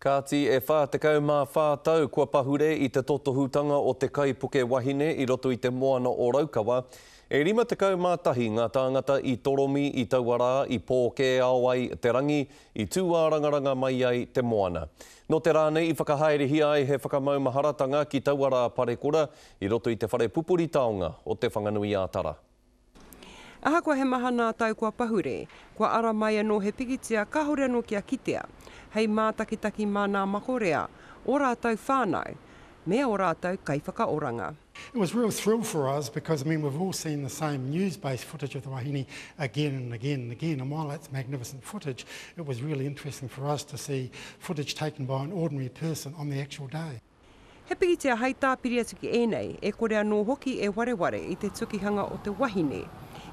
Kāti, e 44 tau kua pahure i te totohutanga o te kaipuke wahine i roto i te moana o Raukawa. E 51 ngā tāngata i toromi i taua rā i pōkēao ai te rangi, i tūārangaranga mai ai te moana. Nō te rā nei i whakahaerehia ai he whakamaumaharatanga ki taua rā parekura i roto i te whare pupuri taonga o Te Whanganui-ā-Tara. Ahakoa he maha nā tau kua pahure, kua ara mai anō he pikitia kāore anō kia kitea, hei mātakitaki mā nā makorea, ō rātou whānau, me ō rātou kaiwhakaoranga. It was real thrill for us because I mean we've all seen the same news based footage of the wahine again and again and again and while that's magnificent footage it was really interesting for us to see footage taken by an ordinary person on the actual day. He pikitia hei tāpiri atu ki ēnei, e kore anō hoki e wareware i te tukihanga o te wahine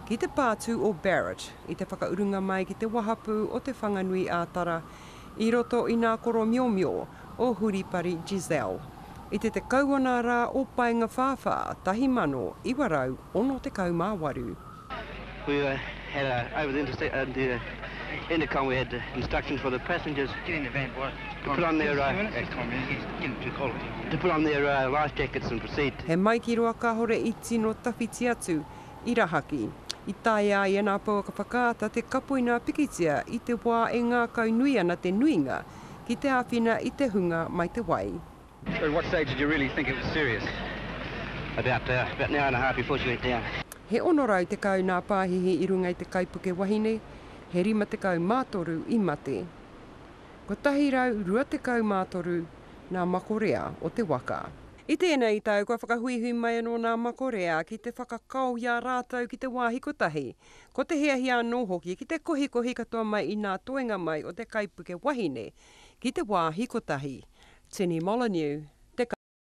ki te pātū o Barrett i te whakaurunga mai ki te wahapū o Te Whanganui-ā-Tara i roto i nā koromiomio o Huripari Giselle i te 10 o nā rā o Paengawhāwhā 1968. We had a, over the interse- uh, the intercom we had instructions for the passengers Get in the van, boy. to put on their uh, to put on their uh, life jackets and proceed. He maikiroa kāore i tino tawhiti atu i rahaki. I taea ai e nā pouaka whakaata te kapo i nā pikitia i te wā e ngākaunui ana te nuinga ki te āwhina i te hunga mai te wai. At what stage did you really think it was serious? About, uh, about an hour and a half before she went down. He 610 nā pāhihi i runga i te kaipuke wahine, he 53 i mate. 123 nā makorea o te waka. I tēnei tau kua whakahuihui mai anō nā makorea ki te whakakao i a rātou ki te wāhi kotahi. Ko te hiahia anō hoki ki te kohikohi katoa mai i nā toenga mai o te kaipuke wahine ki te wāhi kotahi. Tini Molyneux.